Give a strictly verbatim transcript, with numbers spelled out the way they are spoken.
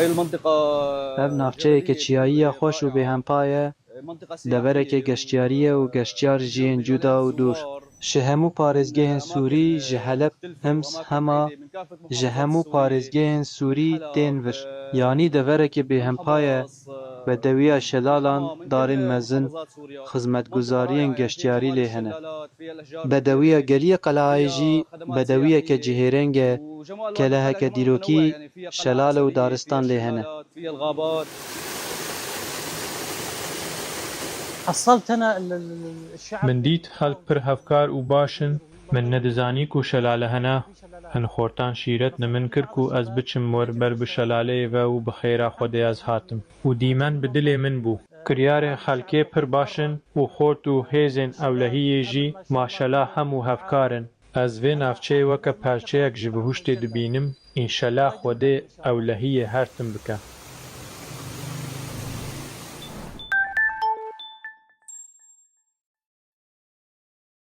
Ev navçeyeke çiyayî ya xweş û bêhempa ye, devereke geştyarî ye û geştyar ji yên cuda û dûr. Ji hemû parêzgehên Sûrî, ji Heleb, Hims, Hema, ji hemû parêzgehên Sûrî tên vir. Yanî deverekê bêhempa ye, bedewiya şelalan, darên mezin, xizmetguzariyên geştyarî lê hene. Bedewiya Geliyê Qelaayê jî bedewiyeke cihêreng e, keleheke dîrokî, şelale û daristan lê hene. Min dît xelk pir hevkar û baş in. Min nedizanî ku şelale hene. Hin xortan şîret li min kir ku ez biçim wir ber bi şelaleyê ve û bi xêra Xwedê ez hatim. Û dîmen bi dilê min bû. Kiryarên xelkê pir baş in û xort û hêzên ewlehiyê jî maşela hem û hevkar in. Ez vê navçeyê weke perçeyek ji bihuştê dibînim, înşela Xwedê ewlehiyê her tim bike.